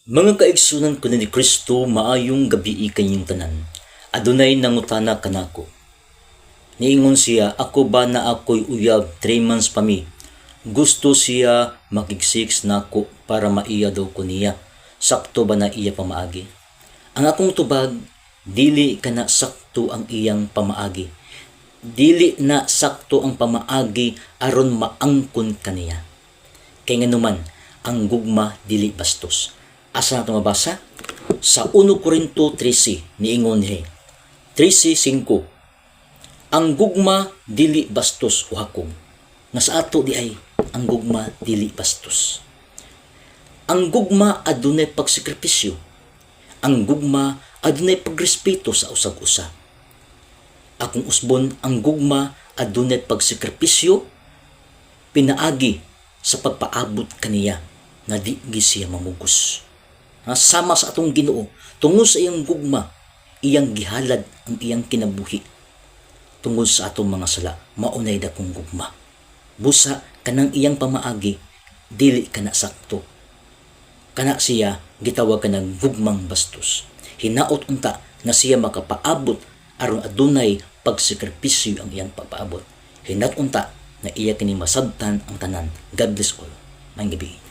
Mga kaigsunan ko ni Kristo, maayong gabi kanyong tanan. Adunay nangutana kanako. Niingon siya, ako ba na ako'y uyab, 3 months pa mi. Gusto siya makig-sex nako para maiya daw ko niya. Sakto ba na iya pamaagi? Ang akong tubag, dili kana sakto ang iyang pamaagi. Dili na sakto ang pamaagi aron maangkon kaniya. Kay nganuman, ang gugma dili bastos. Asa na ito mabasa? Sa 1 Korinto 13, niingon he. 13.5. Ang gugma dili bastos o hakog. Nga sa ato di ay, ang gugma dili bastos. Ang gugma adunay pagsikripisyo. Ang gugma adunay pagrespeto sa usag-usa. Akong usbon, ang gugma adunay pagsikripisyo pinaagi sa pagpaabot kaniya nga di gi siya mamugos. Ha, sama sa atong Ginoo, tungod sa iyang gugma, iyang gihalad ang iyang kinabuhi tungod sa atong mga sala, maunay dakong gugma. Busa kanang iyang pamaagi dili kana sakto. Kana siya gitawag kanang gugmang bastos. Hinaot unta nga siya makapaabot aron adunay pagsikripisyo ang iyang pagpaabot. Hinaot unta na iya kini masabtan ang tanan. God bless all. Maayong gabi.